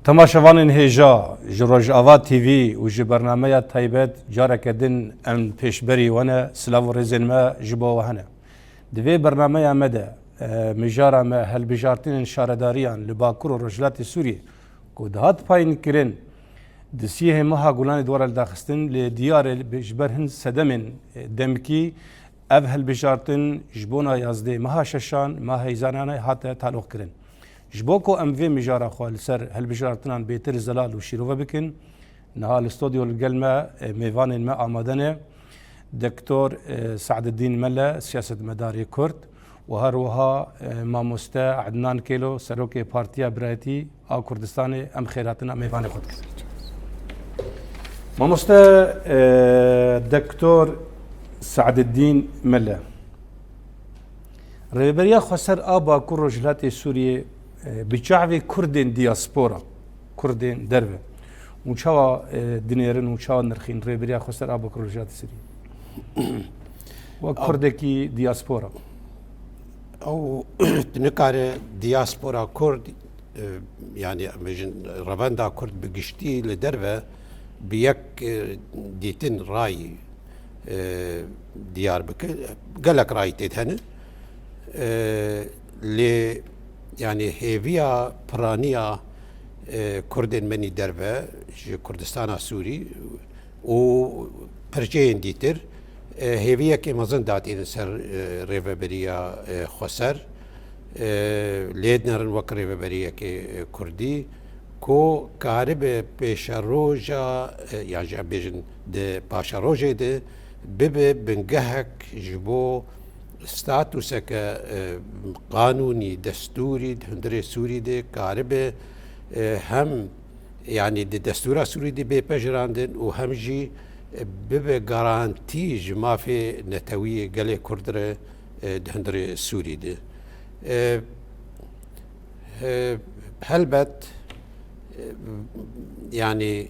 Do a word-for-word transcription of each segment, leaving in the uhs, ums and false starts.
Temaşevanên hêja, ji Rojava T V û ji bernameya taybet careke din em pêşberî we ne, silav û rêzên me ji bo we hene. Di vê bernameya me de, e, mijara me helbijartinên şaredariyan li Bakur û Rojhilatê Sûriyê ku dihat payînkirin, di sîhê meha Gulanê di were lidaxistin, lê diyar e ji ber hin sedemên, e, demkî ev helbijartin ji bona yazdê meha şeşan, meha heyzananê hate taloqkirin. Ji bo ku em vê mijara xwe li ser helbijartinan bêtir zelal û şîrove bikin, niha li stodyo li gel me, e, mêvanên me amade ne. Doktor, e, Saededdîn Mele, siyasetmedarê Kurd û her wiha, e, mamoste Ednan Kêlo, serokê Partiya Birayetî a Kurdistanê, em xêrhatina mêvanê xwe dikin. Mamoste, e, Doktor Saededdîn Mele, Rêveberiya Xweser a Bakur Rojhilatê Sûriyê, e, bi çavê Kurdên diyaspora, Kurdên derve, û çawa, e, dinêrin û çawa nirxîn Rêveberiya Xweser a Bakur Rojhilatê Sûriyê? Wek Kurdekî diyaspora. Ew nikare diyaspora Kurd, e, yani, em bêjin, revenda Kurd bi giştî li derve bi yek, e, dîtin, rayî, e, diyar bike. Gelek rayî tê de hene. E, lê, yani, hêviya piraniya, e, Kurdên menî derve ji Kurdistana Sûrî û pirceyên dîtir, e, hêviyekê mezin datînin ser, e, rêveberiya, e, xweser, e, lê dinerin wek rêveberiyekê, e, kurdî, ku karibe pêşeroja, e, yan jî em bêjin di paşerojê de bibe bingehek ji bo statuseke, e, qanûnî, destûrî di hundirê Sûrî de karibe, e, hem, yanî di destûra Sûrî de bê pejirandin û hem jî, e, bibe garantî ji mafê netewî yê gelê Kurd re, e, di hundirê Sûrî de. E, e, helbet, e, yanî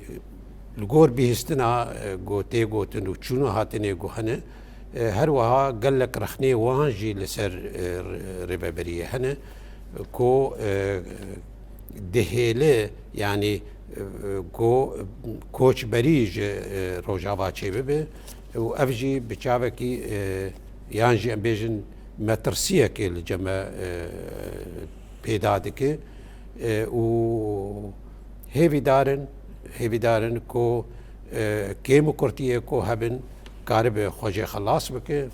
li gor bihîstina, e, ku tê gotin û çûn û hatinê ku hene, e, her wiha gelek rexnê wan jî li ser, e, rê-, rêveberiyê hene ku, e, dihêle, yanî, e, ku koçberî ji, e, Rojava çêbibe û ev jî bi çavekî, e, yan jî em bêjin metirsiyekê li cem me, e, pêda dike, e, û hêvîdar in, hêvîdar in ku, e, kêm û kurtiyê ku hebin karibe xwe jê xelas bike,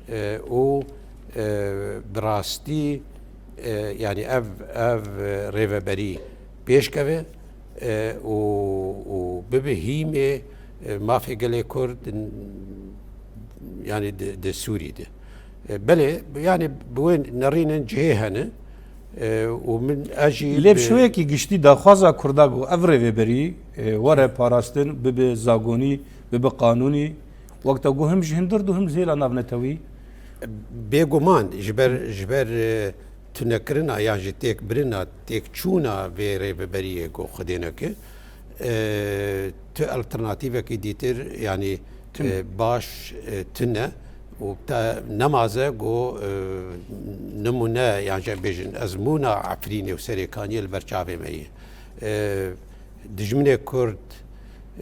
e, û, e, bi rastî, e, yanî ev, ev, e, rêveberî pêş keve, e, û, û bibe hîmê, e, mafê gelê Kurd, n-, yanî di, di Sûrî de. E, belê, yanî bi wê nerînin cihê hene, e, û min, ez jî Lê bi bi şêweyekî giştî daxwaza Kurda bû, ev rêveberî, e, were parastin, bibe zagonî, bibe qanûnî, wek te got him ji hundir û him ji hêla navnetewî? Bêguman, ji ber, ji ber, e, tunekirina yan jî têkbirina, têkçûna vê rêveberiyê ku Xwedê neke, e, tu alternatîvekî dîtir, yanî, Tune. e, baş, e, tune û te nemaze ku, e, nimûne, yan jî em bêjin ezmûna Efrînê û Serêkaniyê li ber çavê me ye. E, dijminê Kurd,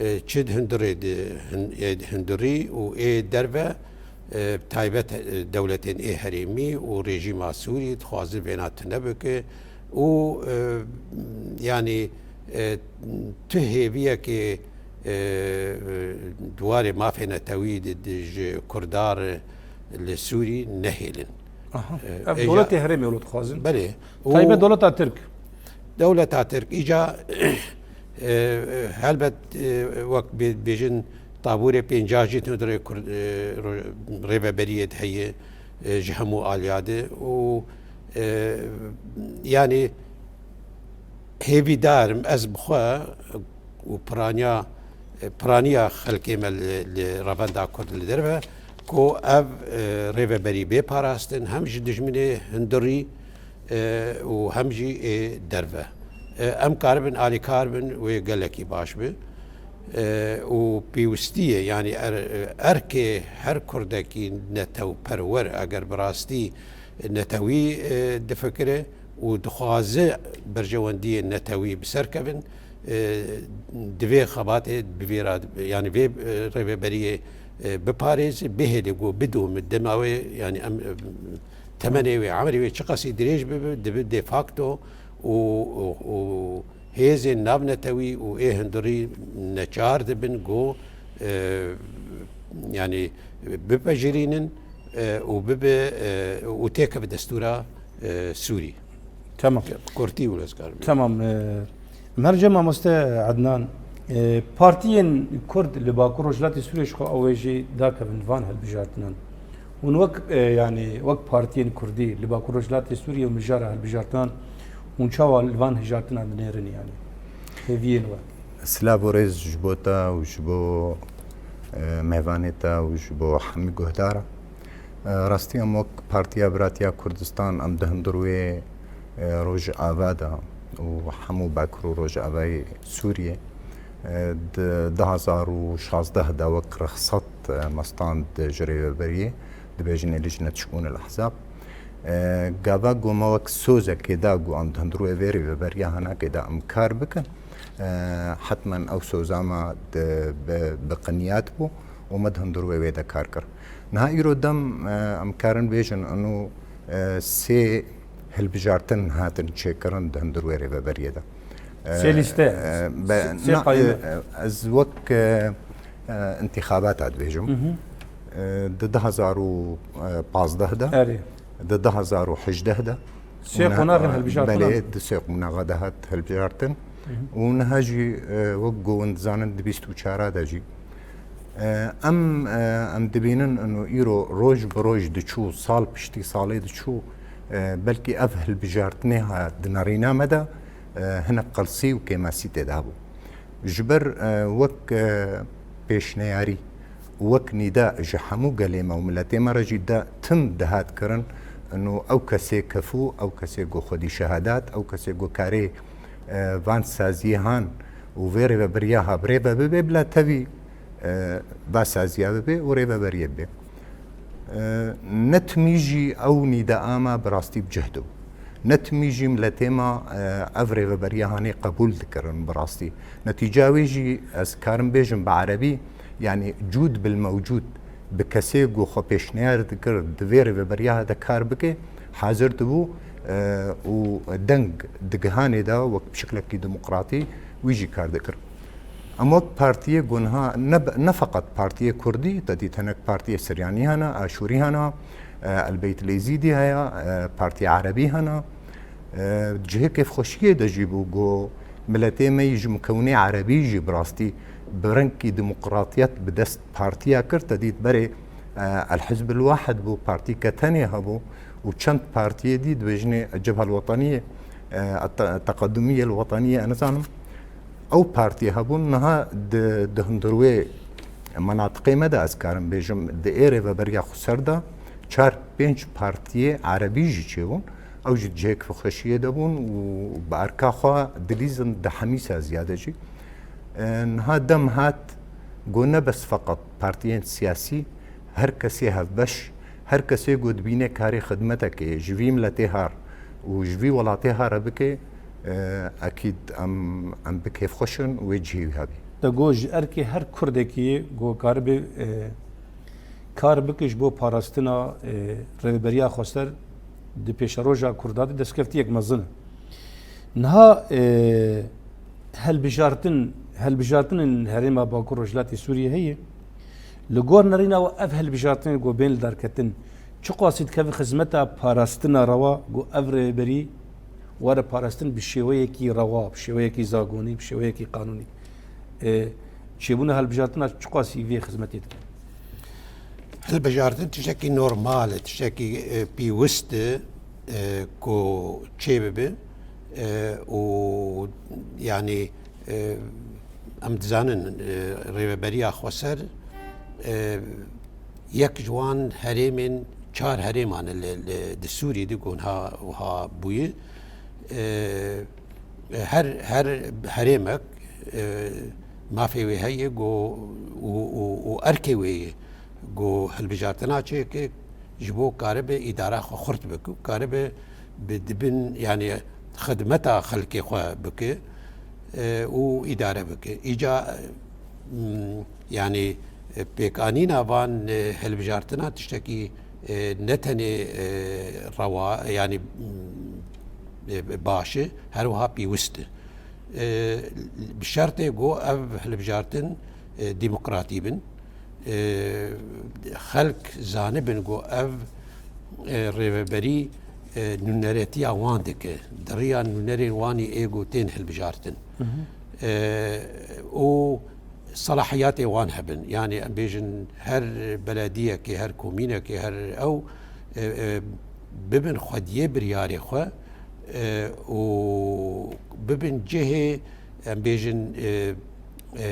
e, çi di hundirê di, hin-, ê di hundirî û ê derve, e, taybet, e, dewletên ê herêmî û rejîma Sûrî dixwazin vêna tune bike û, e, yanî, e, tu hêviyekê, e, di warê mafê netewî di, di ji Kurda re li Sûrî nehêlin. Aha. E, Ev êja dewletê herêmê wilo dixwazin? Belê. Û Taybet dewleta Tirk. Dewleta Tirk îca, e, helbet, e, wek bê-, bêjin tabûrê pênca jî di hundirê Kurd, e, ro-, rêveberiyê de heye, e, ji hemû aliya de û, e, yanî hêvîdar im ez bi xwe û piraniya, e, piraniya xelkê me li, li revenda Kurd li derve ku ev, e, rêveberî bê parastin hem ji dijminê hundirî, e, û hem jî ê derve. E, em karibin alîkar bin wê gelekî baş bi. E, û pêwistî ye, yanî er-, erkê her Kurdekî netewperwer, eger bi rastî netewî, e, difikire û dixwaze berjewendiyên netewî bi ser kevin, e, divê xebatê bi vê re, yanî vê, e, rêveberiyê, e, biparêze, bihêle ku bidome, dema wê, yanî em, e, temenê wê, emrê wê çiqasî dirêj bibe, dibe de facto û, û, û hêzên navnetewî û ê hundirî neçar dibin ku, e, yanî bipejirînin, e, û bibe, e, û têkeve destûra, e, Sûrî. Tamam. Bi kurtî û ez karim. Tamam, e, merce mamoste Ednan, e, partiyên Kurd li Bakur Rojhilatê Sûriyê ji xwe ew ê jî dakevin van hilbijartinan. Hûn wek, e, yanî wek partiyên Kurdî li Bakur Rojhilatê Sûriyê û mijara hilbijartinan, hûn çawa li van hijartinan dinêrin, yanî hêviyên we? Silav û rêz ji bo te û ji bo, e, mêvanê te û ji bo hemî guhdara. E, rastî em wek Partiya Biratiya Kurdistan em di hundir wê, e, Rojava de û hemû Bakur û Rojavayê Sûriyê, e, di du hazar û şazdeh de wek rexsat, e, me stand ji rêveberiyê, dibêjin ê Licnet Şûn el Ehzab. E, gava ku me wek sozekê da ku em di hundir wê vê rêveberiya hinekê de em kar bikin, e, hetmen ew soza me di, bi, bi qinyat bû û me di hundir wê, wê de kar kir. Niha îro dem, e, em karin bêjin, ino, e, sê hilbijartin hatin çêkirin di hundir wê rêveberiyê de. E, Sê lîste, e, be-, sê na, qayîm. E, ez wek, e, e, întîxabata dibêjim. Hı hı. E, di du hazar û pazdeh de, Erê. di du hazar û hejdeh de. Sê Û niha, qonaxên hilbijartin belê, an. Di sê qonaxa de hat hilbijartin. Hı hı. Û niha jî, e, wek ku hûn dizanin, di bîst û çar de jî. E, em, e, em dibînin, ino îro roj bi roj diçû, sal piştî salê diçû, e, belkî ev hilbijartinê ha di nerîna me de, e, hinek qelsî û kêmasî tê de hebû. Ji ber, e, wek, e, pêşneyarî û wek nîda ji hemû gelê me û miletê me re jî de tim dihat kirin, ino ew kesê kefû, ew kesê ku xwedî şehadat, ew kesê ku karê, e, van saziyê han û vê rêveberiya ha bi rê ve bibe, bila tevî, e, va saziya bibe û rêveberiyê bibe. E, ne timî jî ew nîda me bi rastî bi cih dibû. Ne timî jî miletê me, e, ev rêveberiya hanê qebûl dikirin bi rastî. Netîca wê jî ez karim bêjim bi erebî, yanî cûd bil mewcûd, bi kesê ku xwe pêşniyar dikir di vê rêveberiya de kar bike, hazir dibû, e, û deng digihanê de wek bi şiklekî demokratî wî jî kar dikir. Em wek partiyê ku niha ne, ne feqet partiyê Kurdî, te dît hinek partiyê Siryanî hene, Aşûrî hene, e, Elbeyt Lêzîdî heye, e, partiya Erebî hene. E, cihê kêfxweşiyê de jî bû ku miletê me yî ji mikewnê Erebî jî bi rastî bi rengkî demokratiyet bi dest partiya kir. Te dît berê, e, El Hizb El Wahid bû, partî ke tenê hebû û çend partiyê dî dibêjinê Cebhe El Weteniyê, e, Te-, Teqedumiyê El Weteniyê, ez nizanim. Ew partiyê hebûn, niha di, di hundir wê menatiqê me de ez karim bêjim, di ê rêveberiya xweser de çar pênc partiyê erebî jî çêbûn. Ew jî di cihê kêfxweşiyê de bûn û bi erka xwe dilîzin di hemî saziya de jî. E, niha dem hat ku ne bes feqet partiyên siyasî, her kesê hevbeş, her kesê ku dibîne karê xidmetekê ji vî miletê har û ji vî welatê har re bike, e, ekîd em, em bi kêfxweş in û wê cihê wî hebî. Te got ji erkê her Kurdekî ku karibe, e, kar bike ji bo parastina, e, rêveberiya xweser di pêşeroja Kurda de destkeftiyek mezin e. Niha, e, helbijartin, helbijartinên herêma Bakur Rojhilatê Sûriyê heye. Li gor nerîna we ev helbijartinên ku bên li darketin, çiqasî dikeve xizmeta parastina rewa ku ev rêberî were parastin bi şêweyekî rewa, bi şêweyekî zagonî, bi şêweyekî qanûnî? E, çêbûna helbijartina çiqasî vê xizmetê dike? Hilbijartin tiştekî normal e, tiştekî, e, pîwist e, e, ku çêbibe, e, û yanî, e, em dizanin, e, rêveberiya xweser, e, yek ji wan herêmên, çar herêman e li, li, di Sûriyê de ku niha wiha bûye. E, her, her herêmek, e, mafê wê heye ku û, û, û erkê wê ye ku hilbijartina çêke ji bo karibe îdara xwe xurt bike û karibe bi dibin, yanî xidmeta xelkê xwe bike. e, û îdare bike. Îca, m, yanî, e, pêkanîna van, e, hilbijartina tiştekî, e, ne tenê, e, rewa, yanî, m, e, baş e, her wiha pêwist e. E, bi şertê ku ev hilbijartin, e, demokratî bin. E, xelk zanibin ku ev, e, rêveberî, e, nûneretiya wan dike. Di riya nûnerên wan î ê ku tên hilbijartin. E, û selahiyatê wan hebin. Yanî em bêjin her belediyekê, her komînekê, her ew, e, e, bibin xwediyê biryarê xwe, e, û bibin cihê, em bêjin, e, e,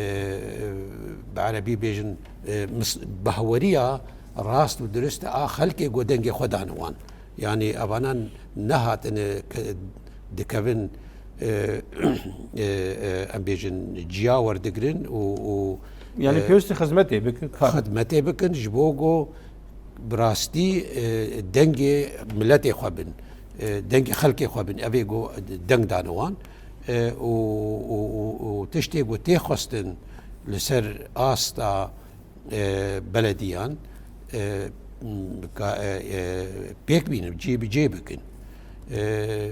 bi erebî bêjin, e, mis-, bahweriya rast û dirust a xelkê ku dengê xwe dane wan. Yanî evana nehatine ke-, dikevin, e, e, e, em bêjin ciya werdigrin û, û, Yanî e, pêwîstî xizmetê bikin, kar. Xizmetê bikin ji bo ku bi rastî, e, dengê miletê xwe bin, e, dengê xelkê xwe bin, ev ê ku deng dane wan, e, û, û, û, û tiştê ku tê xwestin li ser asta, e, belediyan, e, ka, e, e, pêk bînin, cî bi cê bikin. E,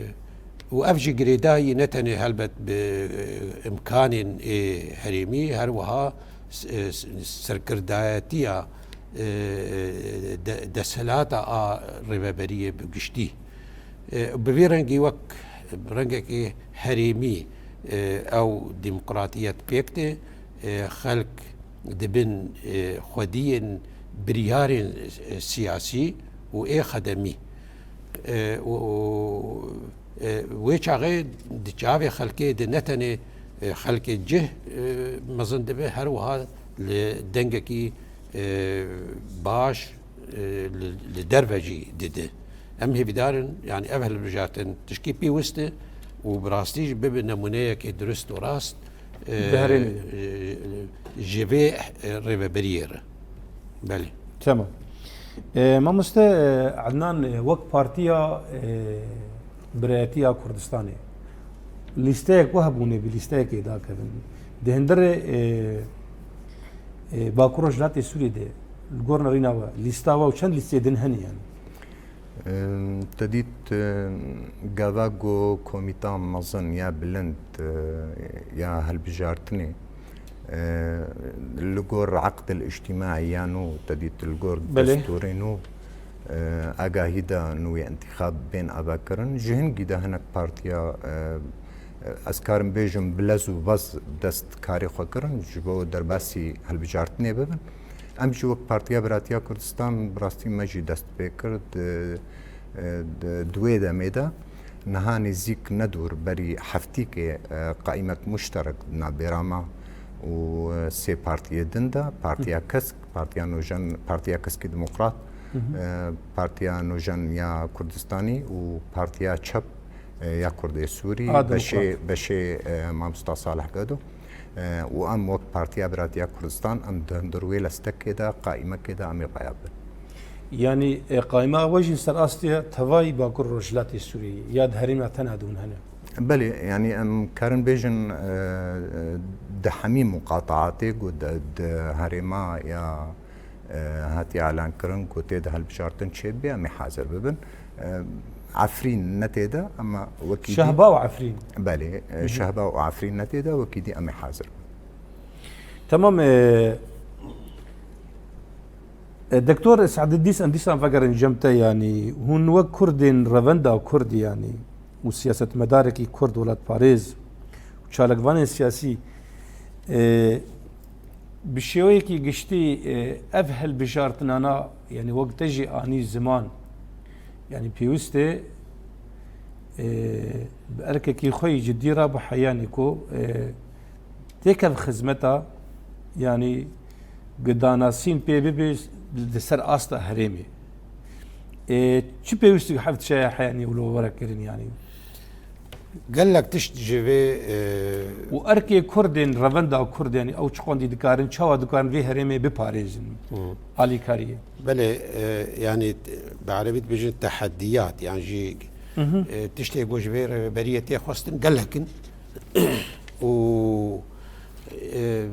û ev jî girêdayî ne tenê helbet bi, e, imkanên ê herêmî, her wiha s-, e, s-, serkirdayetiya, e, e, de-, desthilata a rêveberiyê bi giştî. E, bi vî rengî wek rengekî herêmî, e, ew demokratiyet pêk tê, e, xelk dibin, e, xwediyên biryarên, e, siyasî û ê xedemî. E, û, û, e, wê çaxê di çavê xelkê de ne tenê, e, xelkê cih, e, mezin dibe, her wiha li dengekî, e, baş, e, li, li derve jî dide. Em hêvîdar in, yanî ev hilbijartin tişkî pêwist e û bi rastî jî bibe nemûneyekê dirust û rast, e, Di herêmê de. e, ji vê, e, rêveberiyê re. Belê. Tamam. E, mamoste, e, Ednan, e, wek partiya, e, Birayetiya Kurdistanê, lîsteyek we hebûne bi lîsteyekê dakevin. Di hundirê, e, e, Bakur Rojhilatê Sûriyê de, li gor nerîna we, lîsta we û çend lîsteyê din hene yani? Em, te dît, em, gava ku komîta mezin ya bilind, e, ya hilbijartinê, e, li gor eqdil îctîmaî ya nû, te dît li gor Belê. destûrê nû, e, agahî de nû yê întîxab bên avakirin. Ji hingî de hinek partiya, e, ez karim bêjim, bilez û vez dest karê xwe kirin, ji bo derbasî hilbijartinê bibin. Em jî wek Partiya Biratiya Kurdistan, bi rastî me jî dest pê kir. Di, di, di wê demê de niha nêzîk ne dûr berî heftîkê, e, qaimek muşterek di navbêra me û, e, sê partiyê din de, Partiya Kesk, Partiya Nûjen, Partiya Keskî Demokrat, Hı hı. e, Partiya Nûjen ya Kurdistanî û Partiya Çep, e, ya Kurdê Sûrî, A, beşê, Demokrat. beşê, e, Mamosta Salih Gedo. E, û em wek Partiya Biratiya Kurdistan, em di hundir wê lestekê de, qaîmekê de em ê paya bibin. Yanî, e, qaîma we jî ser astiya tevayî Bakur Rojhilatê Sûriyê ya di herêma tena di hûn hene? Belê, yanî em karin bêjin, e, e, di hemî muqataatê ku di, di herêma ya, e, hatiye elankirin ku tê de hilbijartin çêbibe, em ê hazir bibin. E, Efrîn ne tê de, ama wekî dî Şehba û Efrîn. Belê, e, Hı hı. Şehba û Efrîn ne tê de, wekî dî em ê hazir bin. Tamam, e, e, Doktor Se'dî, dîsan, dîsan vegerin cem te, yanî hûn wek Kurdên revenda Kurd, yanî û siyasetmedarekî Kurd, welatparêz û çalakvanên siyasî, e, bi şêweyekî giştî, e, ev hilbijartinana, yanî wek te jî anî ziman, yanî pêwîst e, e, bi erkekî xwe yî cidî re biheyanî ku, e, têkev xizmeta, yanî gi danasîn pê bibe di ser asta herêmê. E, çi pêwîstî heft şeye heyanî wilo were kirin yanî? Gelek tişt ji vê, e, Û erkê Kurdên, revenda Kurd, yanî ew çiqandî dikarin, çawa dikarin vê herêmê biparêzin? Hı. Alîkariyê. Belê, e, yanî, bi erebî dibêjin teheddiyat, yan jî, Hı hı. e, tiştê ku ji vê rêveberiyê tê xwestin gelek in. û, e,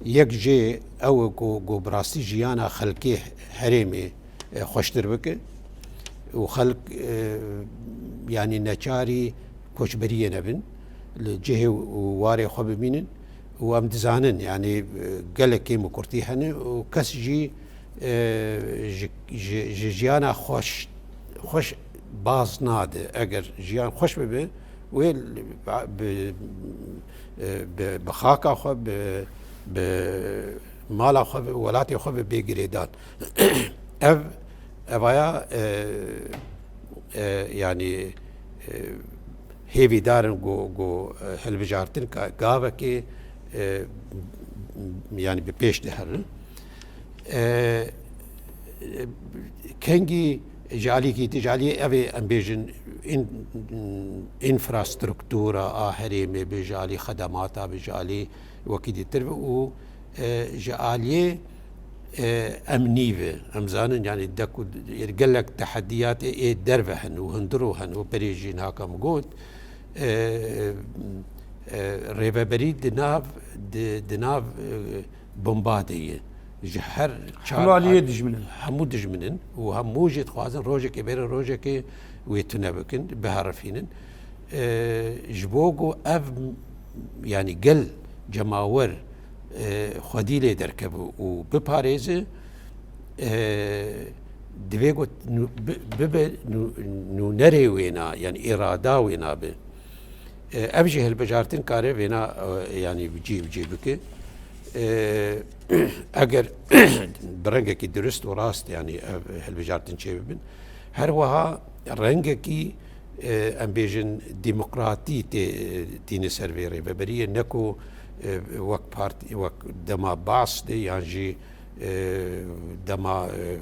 yek jê ew e ku, ku bi rastî jiyana xelkê herêmê, e, xweştir bike û xelk, e, yanî neçarî koçberiyê nebin, li cihê û warê xwe bimînin û em dizanin, yanî, e, gelek kêm û kurtî hene û kes jî, e, ji, ji, ji jiyana xweş, xweş baz nade. Eger jiyan xweş bibe, wê li, bi, e, bi, bi xaka xwe, bi, bi mala xwe, bi welatê xwe bi bê girêdan. Ev, evaya, e, e, yanî, e, hêvîdar in ku, ku, e, hilbijartin ka-, gavekê, e, yanî bi pêş diherin. E, kengî ji alîkî, ji alî ev ê em bêjin în-, înfrastruktura a herêmê bi, ji alî xedemata bi, ji alî wekî dîtir bi û, e, ji aliyê, e, emnî bi. Em zanin, yanî dek û gelek tehediyatê ê derve hin û hundir û hin û berê jî niha ka min got, e, e, rêveberî di nav, di, di nav, e, bomba de ye. Ji her çar Hemû aliyê al-, dijmin in. Hemû dijmin in û hemû jî dixwazin rojekê bêre rojekê wê tune bikin, biherifînin. E, ji bo ku ev, yanî gel, cemawer, e, xwedî lê derkeve û biparêze, e, divê ku nû-, bi-, bibe nû-, nûnerê wêna, yanî îrada wêna be. E, ev jî hilbijartin kare vêna, e, yanî bi cî, bi cî bike. E, eger bi rengekî dirust û rast, yanî ev hilbijartin çêbibin, her wiha rengekî, e, em bêjin demokratî tê, tîne ser vê rêveberiyê, ne ku, e, wek partî, wek dema Baas de yan jî, e, dema, e,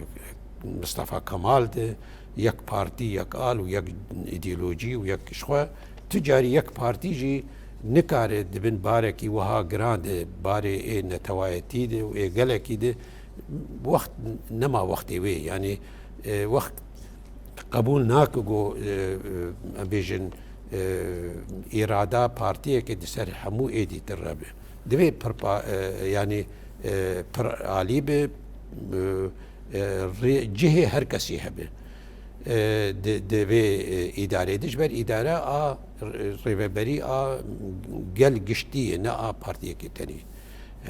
Mistefa Kemal de, yek partî, yek al û yek îdeolojî û yek jixwe, tu carî yek partî jî nikare di bin barekî wiha giran de, barê ê netewayetî de û ê gelekî de, wext nema wextê wê. Yanî, e, wext qebûl nake ku, e, e, em bêjin, e, îrada partiyeke di ser hemû êdî tire be. Divê pir pa-, e, yanî, e, pir alî be, e, e, rê-, cihê her kesî hebe. E, di, di vê, e, îdarê de, ji ber îdare a r-, rêveberî a gel giştî ye, ne a partiyekê tenê.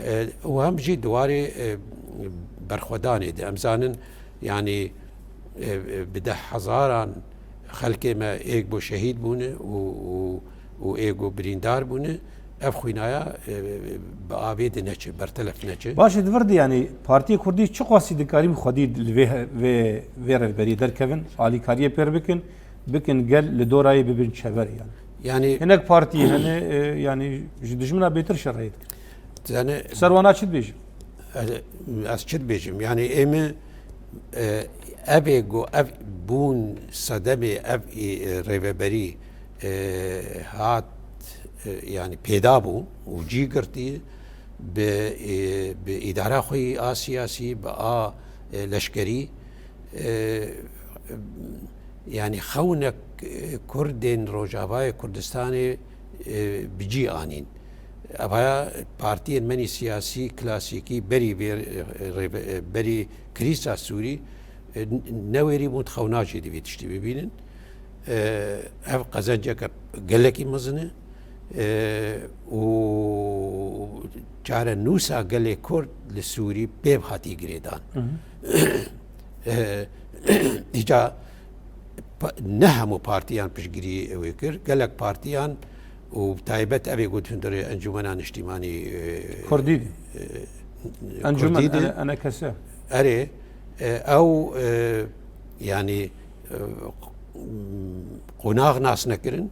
E, û hem jî di warê, e, berxwedanê de. Em zanin, yanî, e, e, bi deh hezaran xelkê me êk bo şehîd bûne û, û, û êk bo birîndar bûne. Ev xwînaya, e, bi avê de neçe, bertelef neçe. Baş e, di vir de, yanî, Partiyê Kurdî çiqasî dikarî bi xwedî li vê, vê, vê rêveberiyê derkevin, alîkariyê pêr bikin, bikin gel li dorayê bibin çever, yanî. Yanî hinek partî hene, e, yanî ji dijmina bêtir şerê dikin. Yanî ser wana çi dibêjin? Ez, ez çi dibêjim? Yanî ê min, e, ev ê ku ev bûn sedemê ev, e, rêveberî, e, hat, e, yanî pêda bû û cî girtî bi, e, bi îdara xwe yî a siyasî, bi a, e, leşkerî, e, yanî xewnek, e, Kurdên Rojavayê Kurdistanê, e, bi cî anîn. Evaya partiyên me nî siyasî klasîkî berî vê, e, rêve-, e, berî krîsa Sûrî, e, n-, newêrî bûn xewna jî divê tiştî bibînin. E, ev qezenceke gelekî mezin e, e, û çarenûsa gelê Kurd li Sûrî pêv hatî girêdan. Hı hı. E, îca pa-, ne hemû partiyan piştgirî wê kir. Gelek partiyan û bi taybet ev ê got hundirê Encûmena Niştîmanî, e, Kurdî de. E, Encûmen Kurdî de. Ene-, Enekese. Erê, e, ew, e, yanî, e, qonax nas nekirin,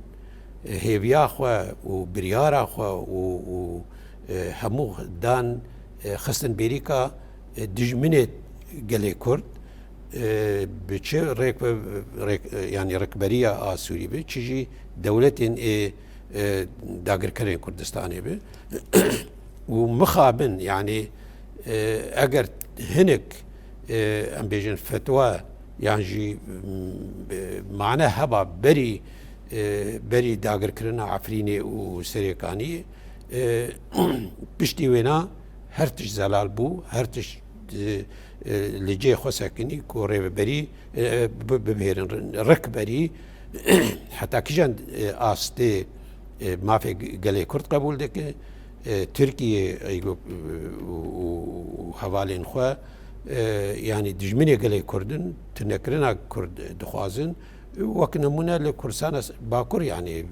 e, hêviya xwe û biryara xwe û, û, e, hemû dan, e, xistin bêrîka, e, dijminê gelê Kurd, e, bi çi rêk ve, rêk, e, yanî rikberiya a Sûrî bi, çi jî dewletên ê, e, dagirkerên Kurdistanê bi. Û mixabin, yanî, e, eger hinek, e, em bêjin fetwa yan jî, m, e, mane heba berî, e, berî dagirkirina Efrînê û Serêkaniyê, E, piştî wêna her tişt zelal bû, her tişt, e, e, li cihê xwe sekinî ku rêveberî, e, bi-, bibihêrin rikberî, heta kîjan, e, astê, e, mafê gelê Kurd qebûl dike, e, Tirkiye, e, û, û, û hevalên xwe, e, yanî dijminê gelê Kurd in, tunekirina Kurd dixwazin, wek nimûne li Kurdistana Bakur, yanî,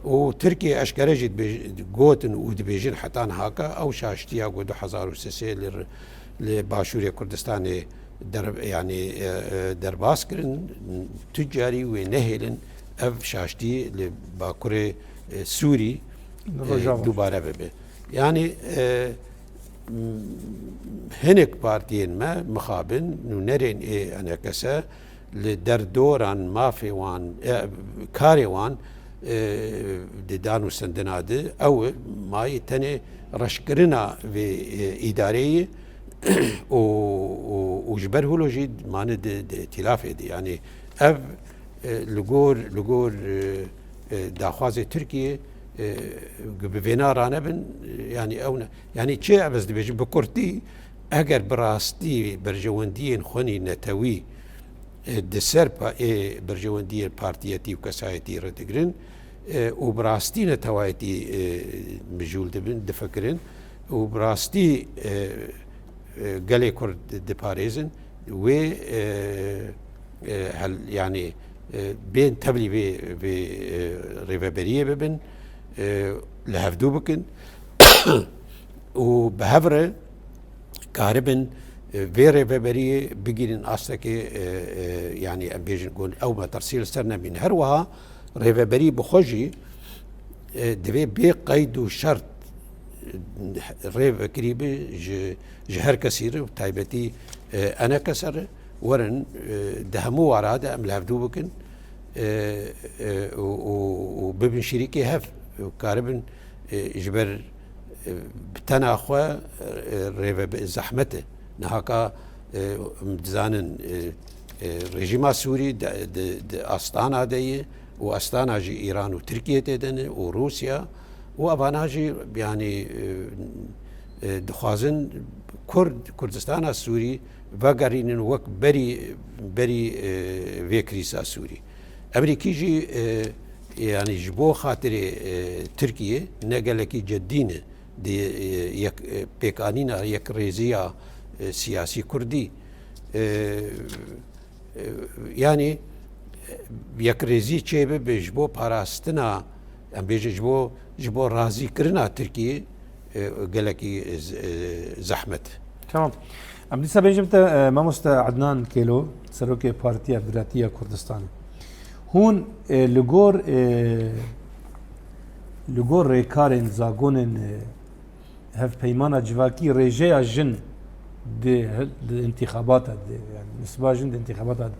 û Tirkiye eşkere jî dibêj-, gotin û dibêjin heta niha ke ew şaştiya ku du hezar û sê li, li Başûrê Kurdistanê der-, yanî, e, e, derbas kirin, tu carî wê nehêlin ev şaştî li Bakurê, e, Sûrî, e, dubare bibe. Yanî, e, m-, hinek partiyên me mixabin, nûnerên ê enekese, li derdoran mafê wan, e, karê wan, e, di dan û sendina di, ew mayî tenê reşkirina vê, e, îdareyê û, û, û ji ber hûlo jî mane di, di îtîlafê di. Yanî ev, e, li gor, li gor, e, e, daxwazê Tirkiye, e, bi vêna ranebin, e, yanî ew ne. Yanî çi ev ez dibêjim bi kurtî, eger bi rastî berjewendiyên xwenî netewî, e, di ser pa-, ê berjewendiyên partiyetî û kesayetî re digirin, e, û bi rastî netewayetî, e, mijûl dibin, difikirin û bi rastî, e, e, gelê Kurd diparêzin, wê, e, e, hel-, yanî, e, bên tevlî vê, vê, e, rêveberiyê bibin, e, li hevdû bikin û bi hev re karibin, e, vê rêveberiyê bigîrin astekê, e, e, yanî em bêjin ku ew metirsî li ser nemîne. Her wiha rêveberî bi xwe jî, e, divê bê qeyd û şert, e, rêvekirî bi ji, ji her kesî re, taybetî, e, enekese re, werin, e, di hemû wara de em li hevdû bikin, e, e, û, û, û bibin şirîkê hev, û karibin, e, ji ber, e, bi tena xwe, e, rêve bi zehmet e. Nihaka, e, em dizanin, e, e, rejîma Sûrî di, di, di astana de ye û astana jî Îran û Tirkiye tê de ne û Rûsya û evana jî, yanî, e, e, dixwazin Kurd, Kurdistana Sûrî vegerînin wek berî, berî, e, vê krîza Sûrî. Emerîkî jî, e, yanî ji bo xatirê, e, Tirkiye ne gelekî ceddî ne di, e, yek, e, pêkanîna yekrêziya, e, siyasî Kurdî. E, e, yanî, e, yekrêzî çêbibe ji bo parastina, em bêjin ji bo, ji bo razîkirina Tirkiyê, e, gelekî z-, e, zehmet. Tamam. Em dîsa bêjim te, e, mamoste Ednan Kêlo, serokê Partiya Biratiya Kurdistanê. Hûn, e, li gor, e, li gor rêkarên, zagonên, e, hevpeymana civakî rêjeya jin di, di întîxabata di, yani nisba jin di întîxabata di.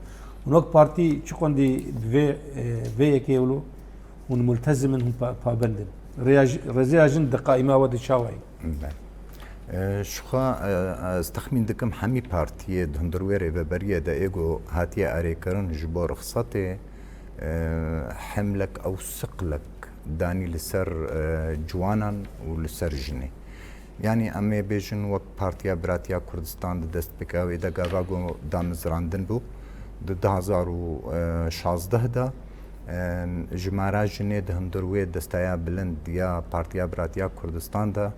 Hûn wek partî çi qondî bi vê, e, vê yekê wilo hûn multezim in, hûn pa-, pabend in. Rêya ji-, rêzeya jin di qaîma we de çawa ye? Belê. E, ji xwe, e, ez texmîn dikim hemî partiyê di hundir wê rêveberiyê de ê ku hatiye erêkirin ji bo rixsetê, e, hemlek ew siqlek danî li ser, e, ciwanan û li ser jinê. Yanî em ê bêjin wek Partiya Biratiya Kurdistan di destpêka wê de gava ku damezrandin bû di du hezar û şazdeh de, e, jimara jinê di hundir wê desteya bilind ya Partiya Biratiya Kurdistan de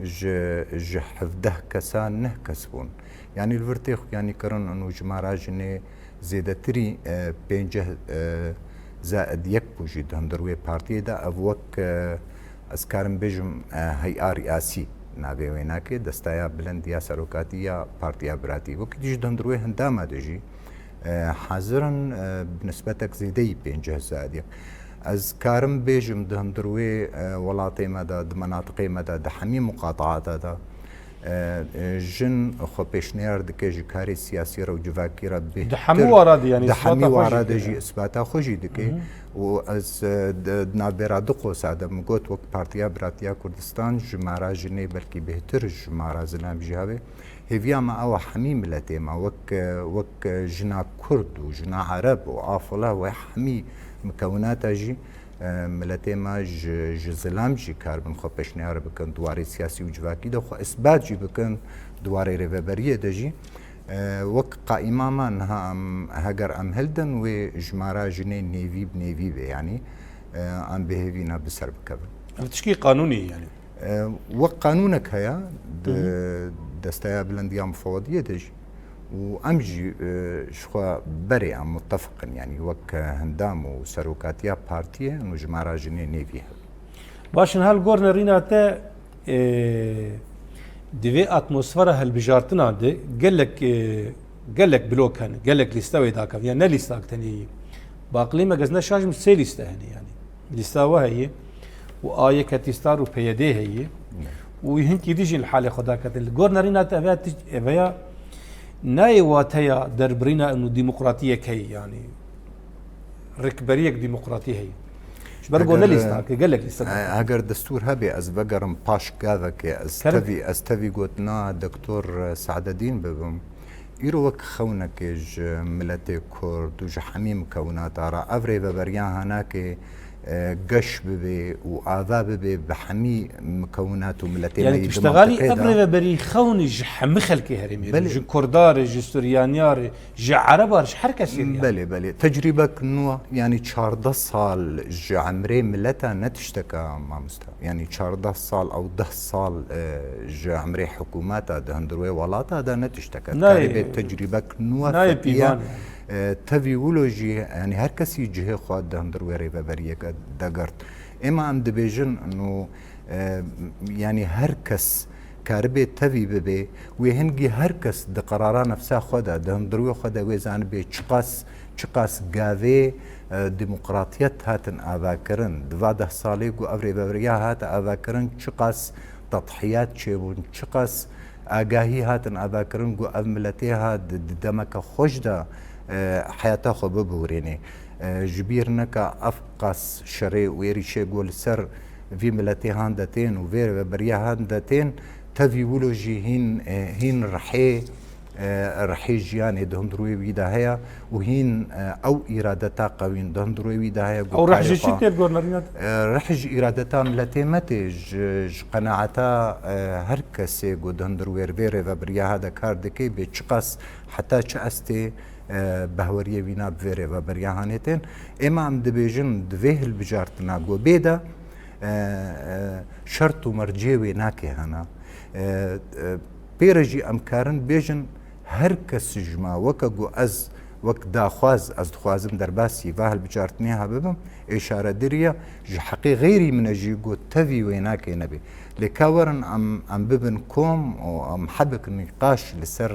ji, ji hevdeh kesa neh kes bûn. Yanî li vir tê xuyanîkirin û jimara jinê zêdetirî, e, pênceh, e, zaid yek bû jî di hundir wê partiyê de. Ev wek, e, ez karim bêjim, e, hey'a riyasî navê wê nake, desteya bilind ya serokatî ya Partiya Biratî. Wekî dî jî di hundir wê hindama de jî, e, hazir in, e, bi nisbetek zêdeyî pênceh zaid yek. Ez karim bêjim di hundir wê, e, welatê me de, di menatiqê me de, di hemî muqataata de, e, e, jin xwe pêşniyar dike ji karê siyasî re û civakî re bêhtir. Di hemû wara de, yanî, di hemî wara de jî îsbata xwe jî dike. Û ez, e, di, di navbera du qosa de min got, wek Partiya Biratiya Kurdistan, jimara jinê belkî bêhtir jimara zilam jî hebe. Hêviya me ew e, hemî miletê me, wek, e, wek, e, jina Kurd û jina Ereb û afile wê hemî mikewinata jî E, miletê me ji, ji zilam jî karibin xwe pêşniyar bikin, di warê siyasî û civakî de xwe isbat jî bikin, di warê rêveberiyê de jî. E, wek qaîma me niha em, heger em hildin, wê jimara jinê nêvî bi nêvî bê, yanî, e, em bi hêvî ne bi ser bikevin. Ev tişkî qanûnî ye, yanî? E, wek qanûnek heye, di Hı hı. Desteya Bilind ya Mufewediyê de jî û em jî, e, ji xwe berê em muttefiq in, yanî wek, e, hindam û serokatiya partiyê û jimara jinê nêvî hebe. Baş in, hal gor nerîna te, e, di vê atmosfera hilbijartina de gelek, e, gelek blok hene, gelek lîste wê dakevin. Yanî ne lîstak tenê ye. Bi aqilê me gez ne şaş im sê lîste hene yanî. Lîsta we heye û A Y K T Star û P Y D heye Ne. Û hinkî dî jî li halê xwe daketin. Li gor nerîna te eveya tij-, eveya nayê wateya derbirîna û demokratiyek heye yanî. Rikberiyek demokratî heye. Ji ber ku ne Heger, lîstak e, gelek lîstak e. Heger destûr hebe, ez vegerim paş gavekê, ez Kerem. tevî, ez tevî gotina Doktor Saadedîn bibim. Îro wek xewnekê ji miletê Kurd û ji hemî mikewinata re ev rêveberiya hanakê, e, geş bibe û ava bibe bi hemî mikewinat û miletê me Yanî yê tu di ştegalî mintixê ev de. Rêveberî xewnî ji hemî xelkê herêmê re, Belê. Ji Kurda re, ji Suryaniyar re, ji Ereba re, ji her kesê re. Belê, belê. Tecrîbek nû, yanî çardeh sal ji emrê mileta ne tişteka mamosta. Yanî çardeh sal ew deh sal, e, ji emrê hikûmeta di hundir wê welata de ne tişteke. Nayê, Karê bê tecrîbek nû nayê fetiye. Pîvan e. E, tevî wilo jî, yanî her kesî cihê xwe di hundir wê rêveberiyeke de girt. Êma em dibêjin, nû, e, yanî her kes karibê tevî bibê, wê hingî her kes di qerara nefsa xwe de, di hundir wê xwe de wê zanibê çiqas, çiqas gavê, e, demokratiyet hatin avakirin. Di va deh salê ku ev rêveberiya hate avakirin, çiqas tedhiyat çêbûn, çiqas agahî hatin avakirin ku ev miletê ha di, di demeke xweş de, e, heyata xwe bibûrênê. E, ji bîr neke ev qas şerê û êrîşê ku li ser vî miletê han de tên û vê rêveberiya han de tên, tevî wilo jî hîn, e, hîn rihê, e, rihê jiyanê di hundir wê wî de heye û hîn, e, ew îradeta qewîn di hundir wê wî de heye ku Ew rih karê ji çi xwe tê bi gor nerîna te? E, rih ji îradeta miletê me tê, ji, ji qenaeta, e, her kesê ku di hundir wê vê rêveberiya ha de kar dike, bê çiqas heta çi estê, e, behweriyê wîna bi vê rêveberiya hanê tên. Êma em dibêjin di vê hilbijartina ku bê de, e, e, şert û mercê wê nake hene. E, e, pê re jî em karin bêjin her kes ji me weke ku ez wek daxwaz ez dixwazim derbasî va hilbijartinê ha bibim, êşarediriya ji heqê xeyrî min e jî ku tevî wê nake nebê. Lê ka werin em, em bibin kom û em hebik nîqaş li ser,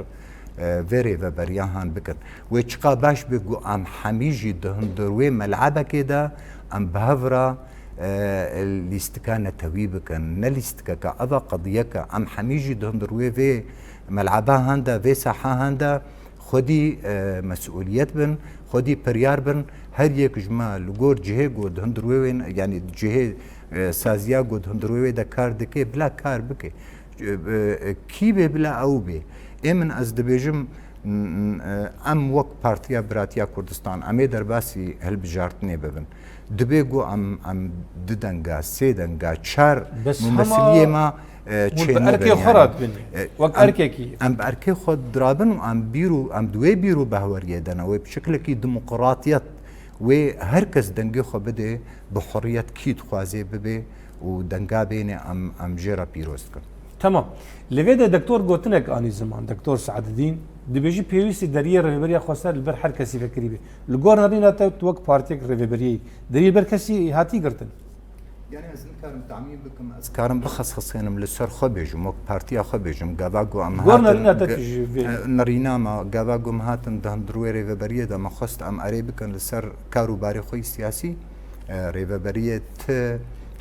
e, vê rêveberiya han bikin. Wê çiqa baş be ku em hemî jî di hundir wê melebekê de em bi hev re, e, lîstika netewî bikin. Ne lîstikeke, eva qediyeke. Em hemî jî di hundir wê vê meleba han de, vê saha han de xwedî, e, mesûliyet bin, xwedî piryar bin. Her yek ji me li gor cihê ku di hundir wê wê, yanî cihê, e, saziya ku di hundir wê wê de kar dike, bila kar bike. E, e, kî bê bila ew bê. Ê min ez dibêjim, n-, n-, e, em wek Partiya Biratiya Kurdistan, em ê derbasî hilbijartinê bibin. Dibe ku em, em du denga, sê denga, çar Bes mumesiliyê hema me, e, hûn çê bi nebe, erkê xwe yanî. Re dibin. E, Wek em, erkekî. Em bi erkê xwe dirabin û em bîr û, em di wê bîr û behweriyê de ne. Wê bi şeklekî demokratiyet, wê her kes dengê xwe bide, bi hurriyet kî dixwaze bibe û denga bêne em, em jê re pîroz dikin. Temam. Li vê de doktor gotinek anî ziman, doktor Saedidîn, dibêjî pêwîstî deriyê rêveberiya xweser li ber her kesî vekirî be. Li gor nerîna te tu wek partiyek rêveberiyê deriyê ber kesî hatî girtin? Yanî ez nikarim tamîm bikim, ez karim bixesxisênim li ser xwe bêjim, wek partiya xwe bêjim, gava ku em Gor hatin nerîna te ge-, tu ji vê e, nerîna me, gava ku em hatin di hundir wê rêveberiyê de me xwest em erê bikin li ser kar û barê xwe yî siyasî, e, rêveberiyê ti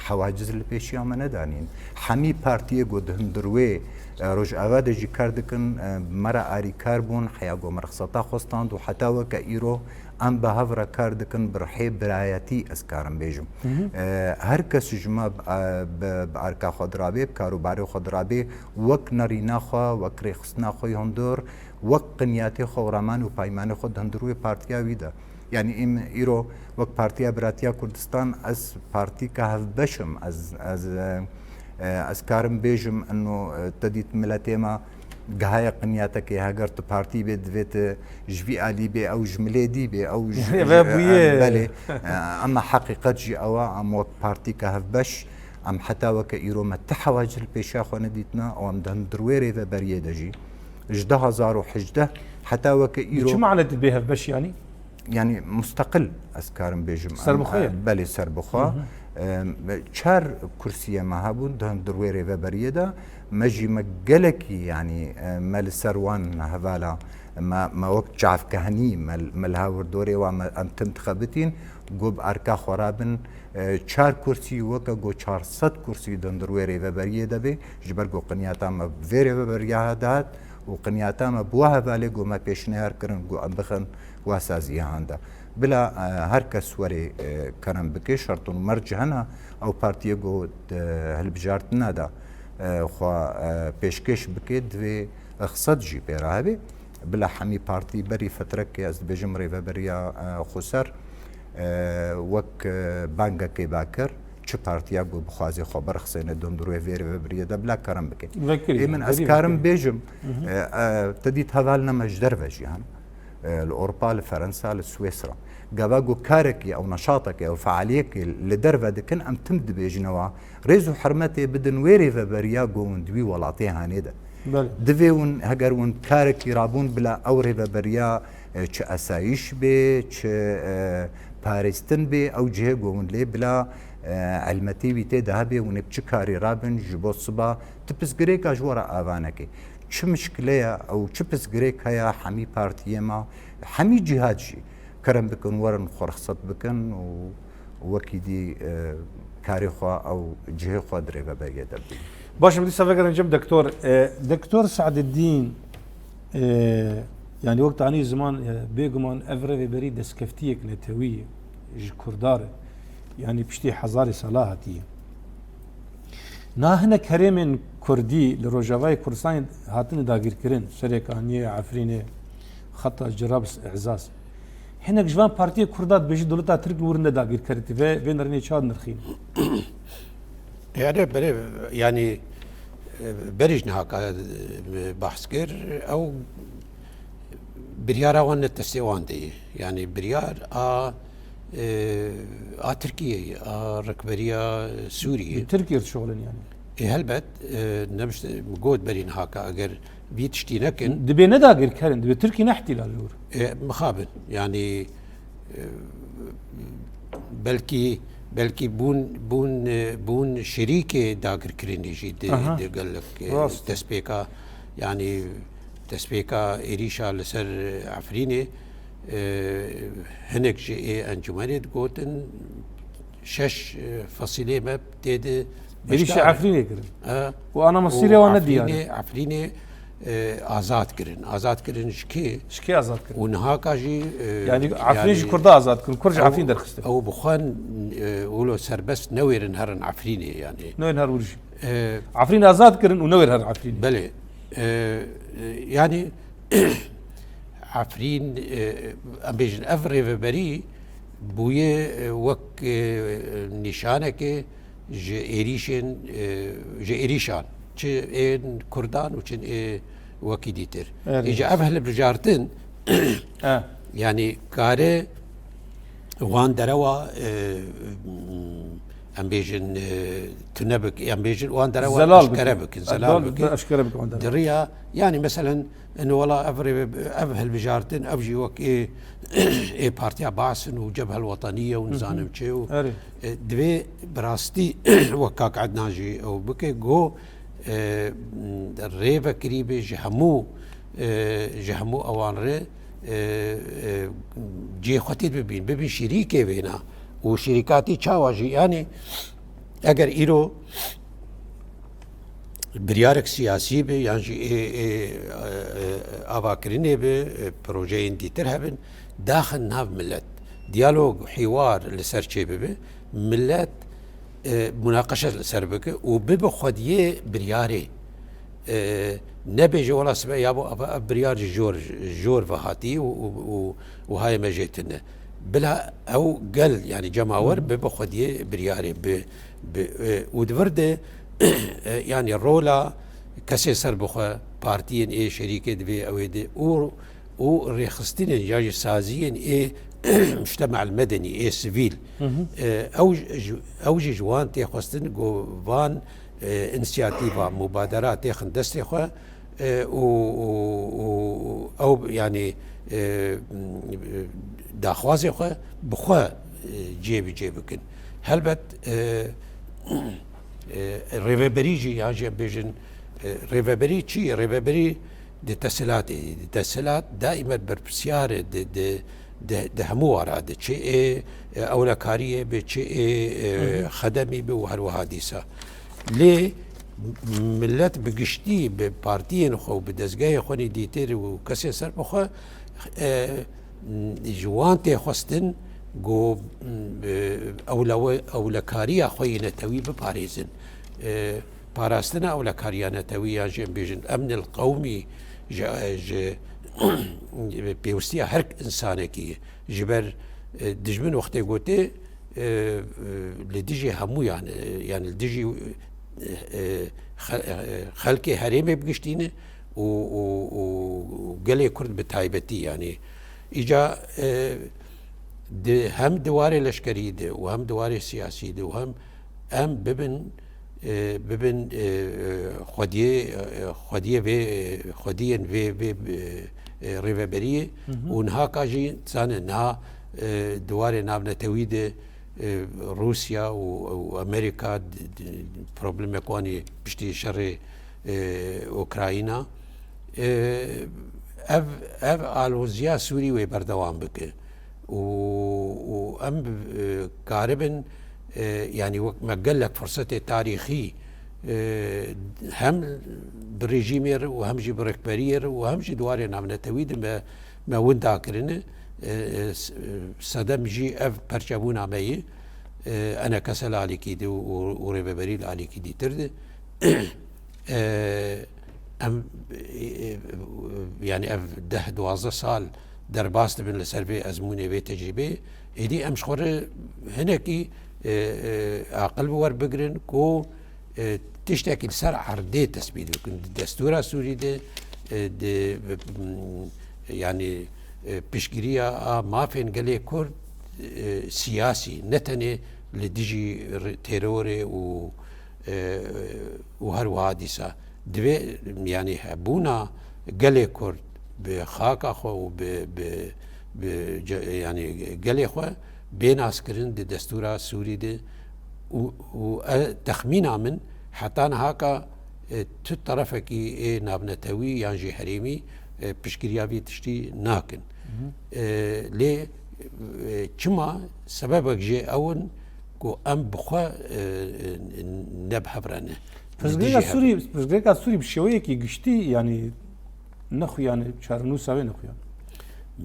hewaciz li pêşiya me nedanîn. Hemî partiyê ku di hundir wê, e, Rojava de jî kar dikin, e, me re arîkar bûn, heya ku me rexseta xwe stand û heta weke îro em bi hev re kar dikin, bi rihê birayetî ez karim bêjim. Hı hı. E, her kes ji me bi, e, bi, bi erka xwe dirabê, bi kar û barê xwe dirabê, wek nerîna xwe, wek rêxistina xwe yê hundir, wek qinyatê xwe û raman û paymanê xwe di hundir wê partiya wî de. Yanî em îro wek Partiya Biratiya Kurdistan, ez partîka hevbeş im. Ez, ez, e, e, ez karim bêjim, ino, e, te dît miletê me gihaye qinyatekê, heger tu partî bê, divê tu ji vî alî bê, ew ji milê dî bê, ew ji, Ve ji, bûye. e, belê. E, Ama heqîqet jî ew e, em wek partîka hevbeş, em heta weke îro me ti hewa jî li pêşiya xwe nedîtine, û em di hundir wê rêveberiyê de jî. Ji du hazar û hejdeh heta weke Bi îro çi mane tu bê hevbeş yanî? Yanî musteqil, ez karim bêjim. Serbixwe Em, ye? e, Belê, serbixwe. Hı hı. Em, çar kursiyê me hebûn di hundir wê rêveberiyê de. Me jî me gelekî, yanî, e, me li ser wan hevala, me, me wek çavkehnî, me, me li hawirdorê wan me, em tim dixebitîn, got bi erka xwe rabin, e, çar kursî, weke got çar sed kursî di hundir wê rêveberiyê de bê, ji ber got qinyata me bi vê rêveberiya dihat û qinyata me bi wa hevalê got me pêşniyar kirin, got em bixin wa saziya han de. Bila, e, her kes were, e, kerem bike, şert û merc hene, ew partiyê got, e, hilbijartina de, e, xwe, e, pêşkêş bike, divê iqtisad jî pê re hebe. Bila hemî partî berî fetrekê, ez dibêjim rêveberiya, e, xweser, e, wek, e, bangekê bakir, çi partiya ku bixwaze xwe birixsêne di hundir wê vê rêveberiyê de, bila kerem bike. Vekirî, Ê min ez berî karim vekirî. bêjim, Hı hı. e, e, te dît hevalina me ji derve jî hene. E, li Ewropa, li Ferensa, li Swêsra. Gava ku karekî ew neşatekê ew fealiyekê li derve dikin, em tim dibêjine wa. Rêz û hurmetê bidin wê rêveberiya ku hûn di wî welatê hanê de. Belê. Divê hûn, heger hûn karekî rabûn bila ew rêveberiya, e, çi esayîş bê, çi, e, parêstin bê, ew cihê ku hûn lê bila, e, elmetî wî tê de hebe, hûn ê bi çi karî rabin ji bo siba tu pirsgirêka ji we re ava neke. Çi mişkile ye ew, çi pirsgirêk heye, hemî partiyê me, hemî cîhat jî kerem bikin, werin xwe rixset bikin û wekî dî, e, karê xwe ew cihê xwe di rêveberiyê de bidin. Baş, em dîsa vegerin cem doktor. E, Doktor Saededdîn, e, yanî wek tanî ziman, e, bêguman ev rêveberî destkeftiyek netewî ye, ji Kurdan re. Yanî piştî hezarê sala hatiye. Niha hinek herêmên Kurdî li Rojavayê Kurdistanê hatine dagîrkirin, Serêkaniyê, Efrînê, xeta Cirablus, Îzaz. Hinek ji van partiyê Kurda dibêjin dewleta Tirk li wir ne dagîrker e, vê, vê nerînê çawa dinirxîne? Yani, berê, yani, e, berî ji niha ka, e, behs kir, ew biryara wan ne destê wan de ye. Yani, biryar a, e, a Tirkiyeyê, a rikberiya Sûriyê. Bi Tirkiyê dişuxulin yani. E, helbet, e, nebişte, got berî niha ka eger vî tiştî nekin. Dibê ne dagirker in, dibê Tirkî ne ihtilal li wir. E, mixabin, yani, e, belkî, belkî bûn, bûn, e, bûn şirîkê dagirkirinê jî di, Aha. di gelek, e, Rast. destpêka, yani, destpêka êrîşa li ser Efrînê, e, hinek ji ê encûmenê digotin, şeş, e, fesîlê me tê di Êrîşa beşdar in. Efrînê kirin. E, Û ana û mesîrê wan ne diyar e. Efrînê, Efrînê, e, azad kirin. Azad kirin ji kê? Ji kê azad kirin? Û niha ka jî, e, Yani Efrîn ji yani Kurda azad kirin, Kurd ji ew, Efrîn derxistin. Ew bi xwe, e, wilo serbest newêrin herin Efrînê yani. Newêrin her wir jî. E, Efrîn azad kirin û newêr herin Efrînê. Belê. E, e, yani Efrîn, e, em bêjin ev rêveberî bûye, e, wek, e, nîşaneke ji êrîşên, e, ji êrîşan, çi ên Kurdan û çi ê wekî dîtir. Erê. Îca ev hilbijartin, E. yani kare wan derewa, e, em bêjin, e, tune bik, em bêjin wan derewa Zelal eşkere bikin. bikin, zelal Zelal bikin. bikin, eşkere bikin wan derewa. Di riya, yani meselen, Eno wela ev rê, ev hilbijartin, ev jî wek ê, ê Partiya Baas in û Cebhe El Weteniye û Hı hı. nizanim çi û, Erê. e, divê bi rastî wek kak Ednan jî ew bike, go, e, rêvekirî be ji hemû, e, ji hemû ewan re, e, e, cihê xwe tê bibîn, bibîn şirîkê vêna û şirîkatî çawa jî, yani eger îro biryarek siyasî be yan jî ê, ê, e, avakirinê be, e, projeyên dîtir hebin, daxin nav milet. Diyalog, hîwar li ser çêbibe, milet, e, munaqeşe li ser bike û bibe xwediyê biryarê. E, nebêje, wela sibe ya bo, ev, ev biryar ji jor, jor ve hatî û, û, û, û hayê me jê tune. Bila ew gel, yani cemawer, Hı hı. bibe xwediyê biryarê, bi, bi, e, û di vir de, e, yani rola kesê serbixwe, partiyên ê şerîkê divê ew ê de û, û rêxistinên ya jî saziyên ê mujtema el medenî, ê sivîl, Hı hı. e, ew ji, ew jî ji wan tê xwestin ku van, e, însiyatîva, mubadera têxin destê xwe, e, û, û, û, û ew, yanî, e, daxwazê xwe bi xwe, e, cêbicê bikin. Helbet, e, e, rêveberî jî, yan jî em bêjin, e, rêveberî çi ye? Rêveberî di teshilatê, di teshilat daîmet berpirsyar e, di, di, di, di hemû wara de, çi ê, e, ewlekariyê be, çi ê, e, Hı hı. xedemî be û her wiha dîsa. Lê millet bi giştî bi partiyên xwe û bi dezgehê xwe nî dîtir û kesên serbixwe, e, ji wan tê xwestin ku, e, ewlewe-, ewlekariya xwe yê netewî biparêzin. E, parastina ewlekariya netewî, yan jî em bêjin emnil qewmî, ji, ji pêwistiya her însanekî ye. Ji ber, e, dijmin wextê gotê, e, e, li dijî hemûyan, e, yani li dijî, e, e, xe-, e, xelkê herêmê bi giştî ne û, û, û gelê Kurd bi taybetî, yani îca, e, di, hem di warê leşkerî de û hem di warê siyasî de û hem em bibin, e, bibin, e, e, xwediyê, e, xwediyê vê, e, xwediyên vê, vê, e, e, rêveberiyê Hı hı. û niha ka jî zane niha, e, di warê navnetewî de, e, Rûsya û, û Amerîka d-, d-, problemek wan ê piştî şerê, e, Ukrayna. E, ev, ev aloziya Sûrî wê berdewam bike. Û, û em, e, karibin, e, yanî wek me gelek firsetê tarîxî, e, hem bi rejîmê re û hem jî bi rêkberiyê re û hem jî di warê navnetewî de me, me winda kirine. E, e, s-, e, sedem jî ev perçebûna me ye, e, enekese li alîkî de û, û, û rêveberî li alîkî dîtir de. E, em, e, e, yani ev deh duwazdeh sal derbas dibin li ser vê ezmûnê, vê tecrîbeyê. Êdî em ji xwe re hinekî, e, e, aqil bi wer bigirin ku, e, tiştekî li ser erdê tesbît bikin. Di destûra Sûrî de, e, di, m, yani, e, piştgiriya a mafên gelê Kurd, e, siyasî, ne tenê li dijî r-, terorê û, e, û her wiha dîsa divê, yanî hebûna gelê Kurd bi xaka xwe û bi, bi, bi ce-, yanî gelê xwe bê naskirin di destûra Sûrî de û, û e, texmîna min heta niha ka, e, tu terefekî ê navnetewî yan jî herêmî, e, piştgiriya vî tiştî nakin. Hı hı. E, lê, e, çima sebebek jê ew in ku em bi xwe, e, e, ne bi hev re ne. Pirsgirêka Sûrî, pirsgirêka Sûrî bi şêweyekî giştî, yanî nexuyane, çarenûsa wê nexuyane.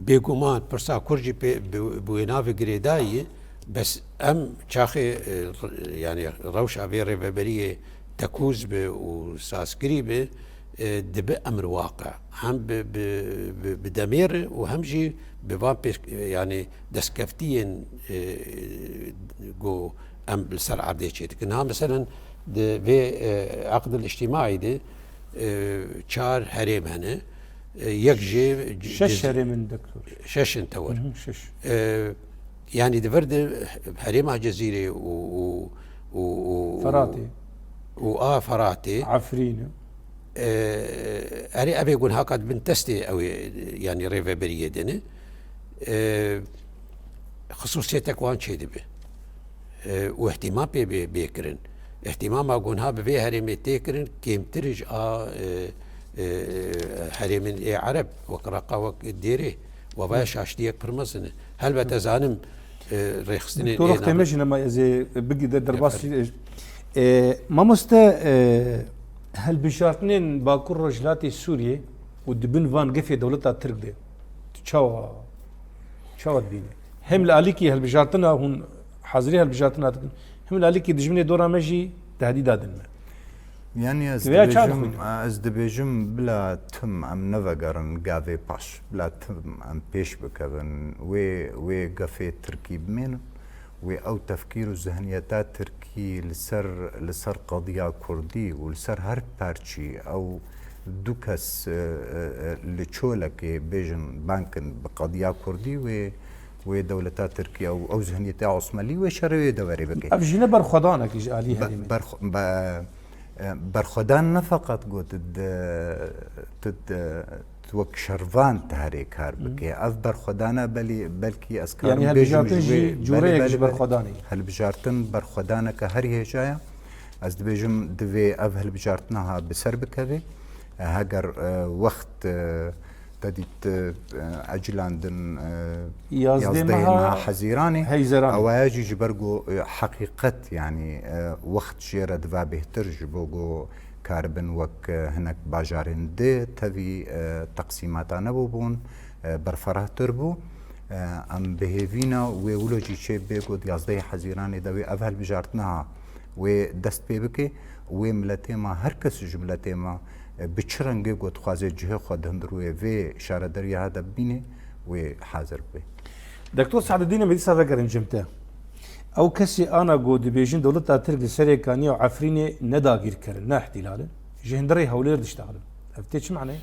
Bêguman pirsa Kurd jî pê, bi, bi wê navê girêdayî ye, bes em çaxê, e, r-, yanî rewşa vê rêveberiyê tekûz bi û sazkirî bi, e, dibi emir waqe. Hem bi, bi, bi, bi demê re û hem jî bi van pêş, yanî destkeftiyên, e, ku em li ser erdê çêdikin. Ha, meselen, di vê, e, eqdil îctîmaî de, e, çar herêm hene. E, yek jê Şeş herêm in, doktor. Şeş in tewir. Hı hı, şeş. E, yanî di vir de herêma Cezîrê û, û, û, û, Feratê. Û a Feratê. Efrîn. E, erê, evê gunhaka di bin testê ew ê, yanî rêveberiyê de ne. E, xisûsiyetek wan çêdibe. E, û îhtîmam pê bê, bê kirin. Îhtîmama gunha bi vê herêmê tê kirin kêmtir ji a, e, e, herêmên ê Ereb, wek Reqa, wek Dêrê. Wevaya Hı. şaştiyek pir mezin e. Helbet ez zanim, e, rêxistinên Doktor, ê wextê me navê jî nema ez ê bigî de derbas Efendim. E, mamoste, e, hilbijartinên Bakur Rojhilatê Sûriyê û di bin van gefê dewleta Tirk de, tu çawa, çawa dibînî? Hem li alîkî hilbijartina hûn hazirî hilbijartina dikin, hem li alîkî dijminê dora me jî tehdîda din me. Yani ez Vêya çawa dibêjim, dixwîne? Ez dibêjim bila tim em nevegerin gavê paş. Bila tim em pêş bikevin. Wê, wê gefê tirkî bimênin. Wê ew tefkîr û zihniyeta tirkî li ser, li ser qediya kurdî û li ser her parçî ew du kes, e, e, e, li çolekê bêjin bankin bi qediya kurdî wê, wê dewleta tirkî ew, ew zihniyeta osmelî wê şerê wê deverê bike. Ev jî ne berxwedanekî ji alî Be-, herêmê. berx-, be-, e, berxwedan ne feqet got di, tu di, tu wek şervan tu herê kar Hı. bike. Ev berxwedana belî, belkî ez karim Yani bêjim helbijartin ji jî wê, cûreyek belê, ji belê. berxwedanê. Helbijartin berxwedaneke herî hêja ye. Ez dibêjim divê ev hilbijartina ha bi ser bikeve. E, heger, e, wext, e, te dît, e, ecilandin, e, Yazdê yazdehê meha meha Hezîranê. Heyzeranê. Ewaya jî ji ber ku, e, heqîqet, yanî, e, wext jê re diva bêhtir ji bo ku karibin wek, e, hinek bajarên di tevî, e, teqsîmata nebûbûn, e, berferahtir bû. E, em bi hêvî ne wê wilo jî çê bê ku di yazdehê Hezîranê de wê ev hilbijartina ha wê dest pê bike. Wê miletê me, her kes ji miletê me, e, bi çi rengê ku dixwaze cihê xwe di hundirûyê vê şarederiya ha de bibîne, wê hazir bibe. Doktor Sadedîn, em ê dîsa vegerin cem te. Ew kesê ana ku dibêjin dewleta Tirk li Serêkaniyê û Efrînê ne dagîrker in, ne îhtîlal in, ji hundirê Hewlêr diştexilin. Ev tê çi maneyê?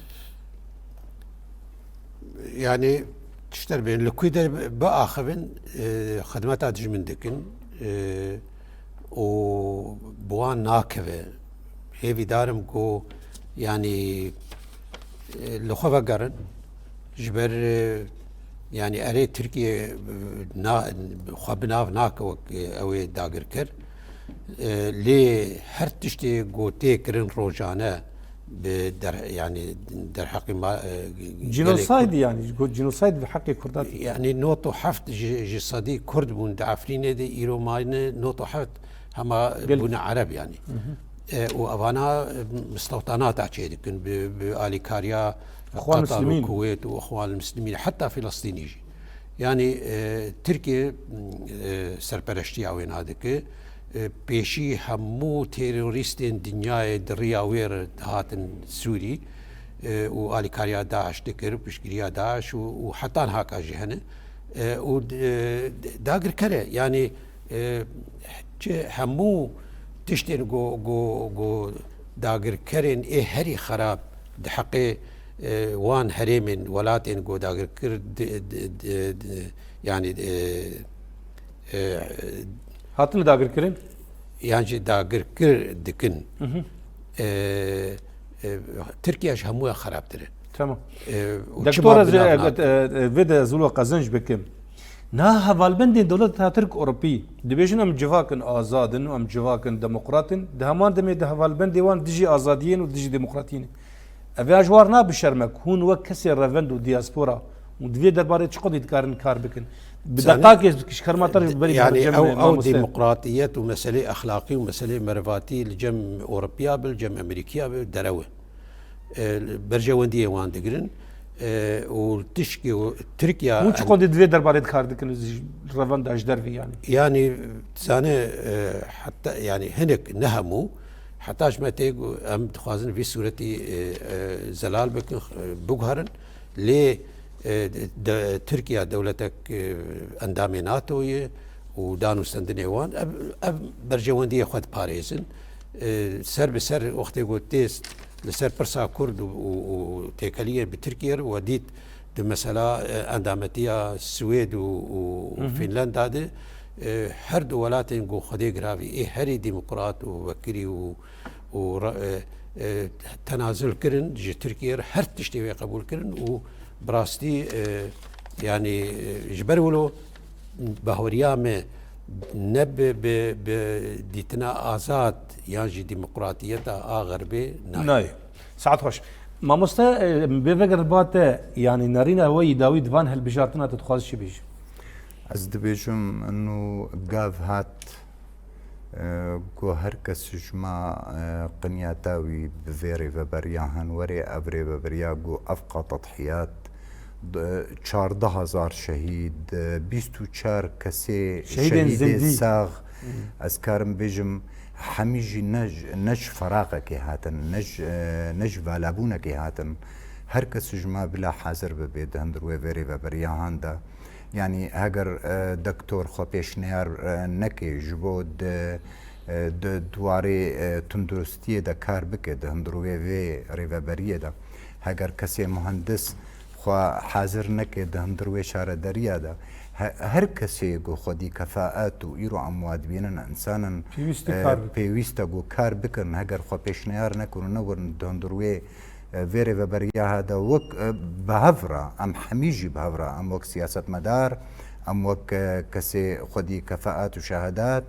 Yani, tişter bên, li ku de biaxivin, e, xidmeta dijmin dikin, e, û bi wan nakeve. Hêvîdar im ku, yani, e, li xwe vegerin, ji ber, e, yani, erê Tirkiye, e, na-, xwe bi nav nake wek, e, ew ê dagirker. E, lê her tiştê ku tê kirin rojane bi der-, yani derheqî ma-, e, gelê Genocide Kurd. Yani, go-, genocide bi heqê Kurda tê. Yani not û heft ji, ji sedî Kurd bûn di Efrînê de, îro mayne not û heft hema Gelek. bûne Ereb yani. Hı hı. E, û evana, e, mistewtanata çê dikin bi, bi alîkariya Ixwan Qatar û Muslimîn. Kuwêt û Ixwan Muslimîn, heta Filistînî jî. Yani, e, Tirkiye, e, serpereştiya wê nadike. E, pêşî hemû terorîstên dinyayê di riya wê re dihatin Sûrî, e, û alîkariya DAIŞ dikir, piştgiriya DAIŞ û, û heta niha ka jî hene. E, û, e, dagirker e. Yani, e, çi hemû tiştên ku, ku, ku dagirkerên ê herî xerab di heqê, e, wan herêmên, welatên ku dagirkir di, di, di, di, yani, e, e, Hatine dagirkirin? Yan jî dagirkir dikin. Hı hı. E, e, Tirkiye ji hemûya xerabtir e. Tamam. E, û Doktor, çima ez, bi nav e, nake? e, e, vê de ez wilo qezenc bikim. Niha hevalbendên dewleta Tirk Ewropî dibêjin em civak in azad in û em civak in demokrat in. Di heman demê de hevalbendê wan dijî azadiyê ne û dijî demokratiyê ne. Ev ya ji war nabe şermek, hûn wek kesê revend û diaspora, hûn di vê derbarê çi qodî dikarin kar bikin? Bi Zanî-, deqakê ji kerma te re berî yani, bixin cem ew, ew mamoste. Demokratiyet û meselê exlaqî û meselê merivatî li cem Ewropiya be, li cem Amerîkiya be, derew e. E, berjewendiyê wan digirin. E, û tişkî û Tirkiya Hûn çi qodî di vê derbarê dikar dikin ji revenda ji dervî yani? Yani, zane, e, heta, yani, hinek ne hemû, heta ji me tê ku em dixwazin vî sûretî, e, e, zelal bikin, e, biguherin. Lê, e, de, Tirkiye dewletek, e, endamê NATO ye û danûstendinê wan, ev, ev berjewendiyê xwe diparêzin. E, ser bi ser wextê ku tê li ser pirsa Kurd û, û, û têkeliyê bi Tirkiye re we dît di mesela, e, endametiya Swêd û, û, û Hı hı. Fînlanda de, e, her du welatên ku Xwedê giravî ê herî demokrat û vekirî û, û re-, e, e, tenazul kirin ji Tirkiye re, her tiştê wê qebûl kirin û bi rastî, e, yani, e, ji ber wilo bahweriya me ne bi, bi, bi dîtina azad yan jî demokratiyeta a Xerbê nayê. Nayê. Saet xweş. Mamoste, e, bê vegerin ba te, yani nerîna we yî dawî di van hilbijartina te dixwazî çi bêjî? Ez dibêjim, inu gav hat, e, ku her kes ji me, e, qinyata wî bi vê rêveberiya hin were, ev rêveberiya ku ev qata tedhiyat, d-, çardeh hezar şehîd, bîst û çar kesê Şehîdên şehîdê zindî. sax. Hı. Ez karim bêjim, Hemî jî ne ji, ne ji feraqekê hatin, ne ji, e, ne ji valabûnekê hatin. Her kes ji me bila hazir bibe di hundir wê vê rêveberiya han de. Yanî heger, e, doktor xwe pêşniyar, e, neke ji bo di, e, di, di warê, e, tunduristiyê de kar bike di hundir wê vê rêveberiyê de. Heger kesê muhendis xwe hazir neke di hundir wê şarederiya de, he-, her kesê ku xwedî kefaet û îro em wa dibînin, însan in, pêwîst e, e, kar bikin. Pêwîst e ku kar bikin. Heger xwe pêşniyar nekin û newerin di hundir wê, e, vê rêveberiya ha de wek, e, bi hev re, em hemî jî bi hev re, em wek siyasetmedar, em wek, e, kesê xwedî kefaet û şehadat,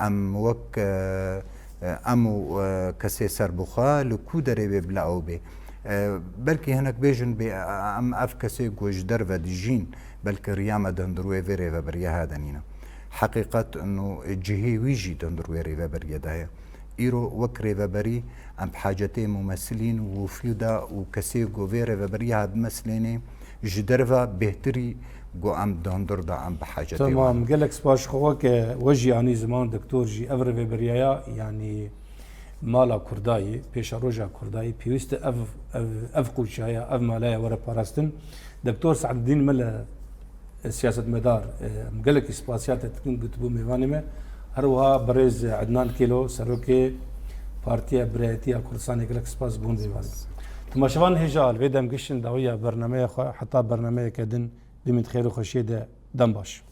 em wek, e, e, em û, e, kesê serbixwe li ku derê wê bila ew bê. E, belkî hinek bêjin bê, e, em ev kesê ku ji derve dijîn, belkî riya me di hundir wê vê rêveberiya ha de nîne. Heqîqet ino cihê wî jî di hundir wê rêveberiya de heye. Îro wek rêveberî em bi hacetê mumesilîn û wifûda û kesê ku vê rêveberiya ha bimesilênê ji derve bêhtirî ku em di hundir de em bi hacetê wan. Temam, gelek spas ji xwe weke we jî anî ziman doktor jî ev rêveberiyaya, yanî mala Kurdayê, pêşeroja Kurdayê, pêwîst e ev, ev, ev qûçaya, ev malaya were parastin. Doktor Se'dedîn Mele, e, siyasetmedar, e, em gelekî spasiya te dikin ku tu bû mêvanê me. Her wiha birêz Ednan Kêlo, serokê Partiya Birayetiya Kurdistanê, gelek spas bûn mêvanê. Temaşevan hêja al vê dem giştin dawiya bernameya xwe heta bernameyeke din bimîn di xêr û xweşiyê de dem baş.